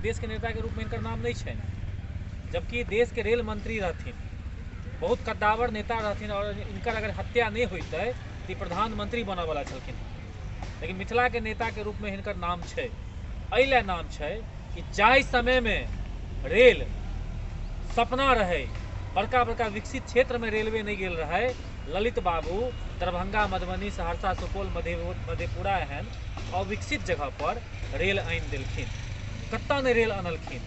देशके नेताके रूपमे हिनकर नाम नहि छनि, जबकि देशके रेल मंत्री रहथिन, बहुत कद्दावर नेता रहथिन और इनकर अगर हत्या नहि होइतै तऽ प्रधानमंत्री बनऽवला छलखिन। लेकिन मिथिलाके नेताके रूपमे हिनकर नाम छै। एहि लए नाम छै कि जाहि समयमे रेल सपना रहै, बड़का बड़का विकसित क्षेत्रमे रेलवे नहि गेल रहै, ललित बाबू दरभंगा, मधुबनी, सहरसा, सुपौल, मधेपुरा एहन अविकसित जगह पर रेल आनि देलखिन। कतऽ नहि रेल अनलखिन।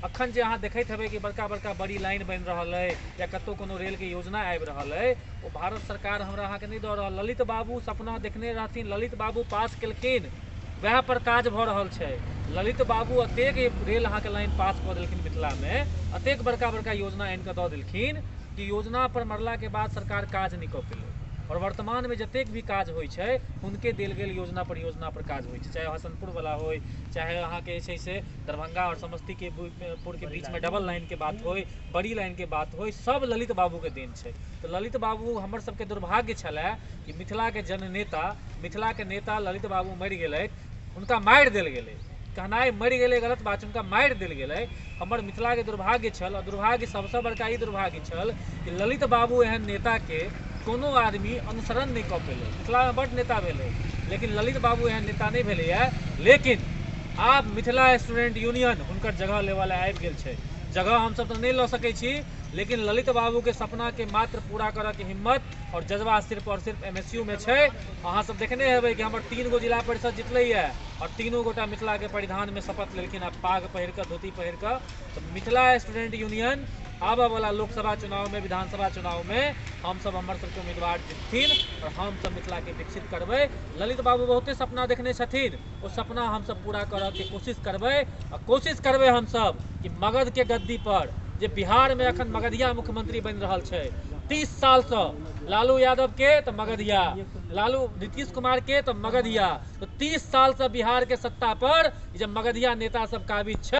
अखन जे अहाँ देखैत हेबै कि बड़का बड़का बड़ी लाइन बनि रहल अइ या कतहु कोनो रेलके योजना आबि रहल अइ, ओ भारत सरकार हमरा अहाँके नहि दऽ रहल। ललित बाबू सपना देखने रहथिन, ललित बाबू पास केलखिन, वएह पर काज भऽ रहल छै। ललित बाबू अतेक रेल अहाँके लाइन पास कऽ देलखिन मिथिलामे, अतेक बड़का बड़का योजना आनि कऽ दऽ देलखिन कि योजना पर मरलाके बाद सरकार काज नहि कऽ पेलै। और वर्तमानमे जतेक भी काज होइ छै हुनके देल गेल योजना परियोजना पर काज होइ छै, चाहे हसनपुर वाला होइ, चाहे अहाँके जे छै से दरभंगा और समस्तीके पुर के बीचमे डबल लाइनके बात होइ, बड़ी लाइनके बात होइ, सब ललित बाबूके देन छै। तऽ ललित बाबू हमर सबके दुर्भाग्य छलै कि मिथिलाके जननेता, मिथिलाके नेता ललित बाबू मरि गेलथि, हुनका मारि देल गेलै। कहनाइ मरि गेलै गलत बात छै, हुनका मारि देल गेलै। हमर मिथिलाके दुर्भाग्य छल, और दुर्भाग्य सबसँ बड़का ई दुर्भाग्य छल कि ललित बाबू एहन नेताके कोनो आदमी अनुसरण नहि कऽ पेलै। मिथिलामे बड्ड नेता भेलै लेकिन ललित बाबू एहन नेता नहि भेलैए। लेकिन आब मिथिला स्टूडेंट यूनियन हुनकर जगह लेबऽ लए आबि गेल छै। जगह हमसब तऽ नहि लऽ सकै छी, लेकिन ललित बाबूके सपनाके मात्र पूरा करऽके हिम्मत और जज्बा सिर्फ और सिर्फ MSU में छै। अहाँ सब देखने हेबै कि हमर 3 गो जिला परिषद जितलैए और 3 गोटा मिथिलाके परिधानमे शपथ लेलखिन आ पाग पहिर कऽ, धोती पहिर कऽ। तऽ मिथिला स्टूडेंट यूनियन आबऽवला लोकसभा चुनावमे, विधानसभा चुनावमे हमसब हमर सबके उम्मीदवार जितथिन और हमसब मिथिलाके विकसित करबै। ललित बाबू बहुते सपना देखने छथिन, ओ सपना हमसब पूरा करऽके कोशिश करबै। आ कोशिश करबै हमसब कि मगधके गद्दी पर, जे बिहारमे अखन मगधिया मुख्यमंत्री बनि रहल छै 30 सालसँ, लालू यादव के तऽ मगधिया, लालू नीतीश कुमार के तऽ मगधिया, तऽ 30 सालसँ बिहारके सत्ता पर जे मगधिया नेता सब काबिज छै।